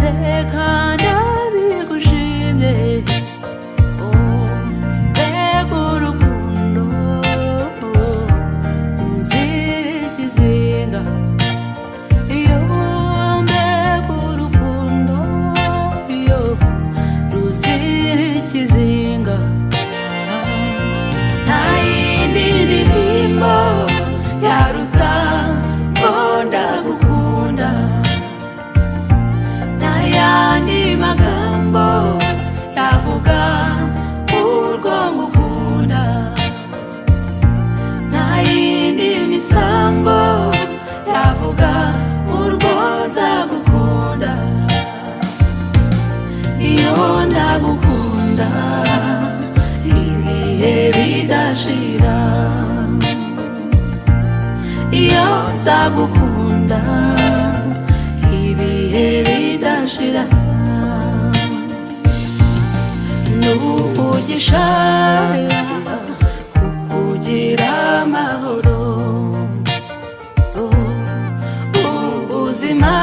Uwiteka, ndabigushimye. Oh, mbega urukundo ruzira ikizinga! Iyo, mbega urukundo, iyo ruzira ikizinga! Nta yindi ndirimbo yaruta ko ndagukunda, nta yandi magambo yavuga urwo ngukunda, nta yindi misambo yavuga urwo nzagukunda. Iyo, ndagukunda ibihe bidashira. Iyo, nzagukunda ibihe bidashira. N'umugisha kukugira amahoro, ubuzima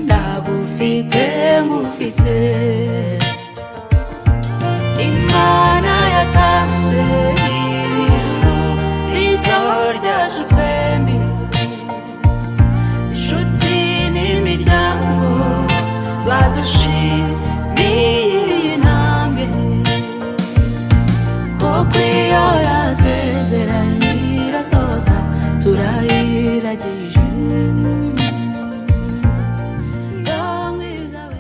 ndabufite ngufite. Imana yatanze ijuru rito ryacu twembi, inshuti n'imiryango badushima.